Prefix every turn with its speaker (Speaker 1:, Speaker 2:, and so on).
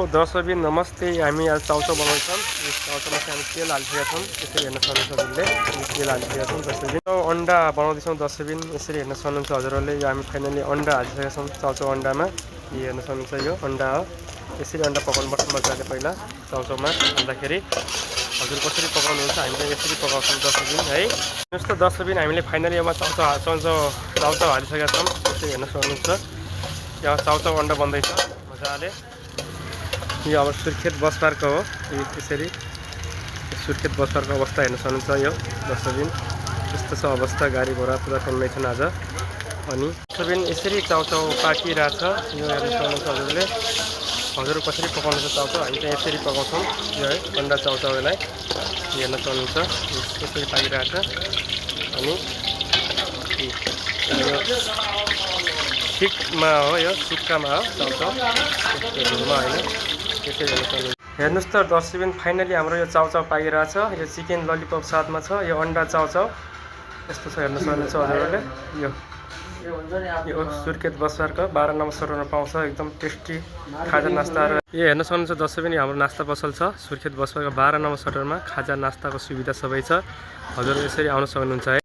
Speaker 1: दर्शकबिन नमस्ते। हामी आज चाउचाउ बनाउँछौँ। यस चाउचाउमा चाहिँ हामी तेल हालिसकेका छौँ। यसरी हेर्न सक्नुहुन्छ हजुरले। तेल हालिसकेका छौँ दर्शकबिन। अन्डा बनाउँदैछौँ दर्शकबिन। यसरी हेर्न सक्नुहुन्छ हजुरहरूले। यो हामी फाइनली अन्डा हालिसकेका छौँ चाउचाउ अन्डामा। यो हेर्न सक्नुहुन्छ यो अन्डा हो। यसरी अन्डा पकाउनुपर्छ मजाले पहिला चाउचाउमा हाल्दाखेरि। हजुर कसरी पकाउनुहुन्छ हामी चाहिँ यसरी पकाउँछौँ दर्शकबिन है। हेर्नुहोस् त दर्शकबिन हामीले फाइनली अब चाउचाउ हालिसकेका छौँ। यसरी हेर्न सक्नुहुन्छ। यहाँ चाउचाउ अन्डा बन्दैछ मजाले। यो अब सुर्खेत बस पार्क हो। यसरी सुर्खेत बस पार्कको अवस्था हेर्न सक्नुहुन्छ यो दर्शकबिन। यस्तो छ अवस्था, गाडी घोडा पुरा चल्दै छन् आज। अनि दर्शकबिन यसरी चाउचाउ पाकिरहेछ। यो हेर्न सक्नुहुन्छ हजुरले। हजुर कसरी पकाउनुहुन्छ चाउचाउ हामी चाहिँ यसरी पकाउँछौँ यो है अन्डा चाउचाउलाई। हेर्न सक्नुहुन्छ यसरी पाकिरहेछ। अनि यो सिकमा हो, यो सिक्कामा हो चाउचाउ, झुलमा होइन। त्यसरी हेर्न सक्नुहुन्छ। हेर्नुहोस् त दर्शकबिन फाइनली हाम्रो यो चाउचाउ पाकिरहेछ। यो चिकन ललिपप साथमा छ यो अन्डा चाउचाउ। यस्तो छ हेर्न सक्नुहुन्छ हजुरहरूले। यो सुर्खेत बस पार्क 12 नम्बर सडकमा पाउँछ एकदम टेस्टी खाजा नास्ताहरू। यो हेर्न सक्नुहुन्छ दर्शकबिन हाम्रो नास्ता पसल छ सुर्खेत बस पार्क 12 नम्बर सडकमा। खाजा नास्ताको सुविधा सबै छ। हजुर यसरी आउन सक्नुहुन्छ है।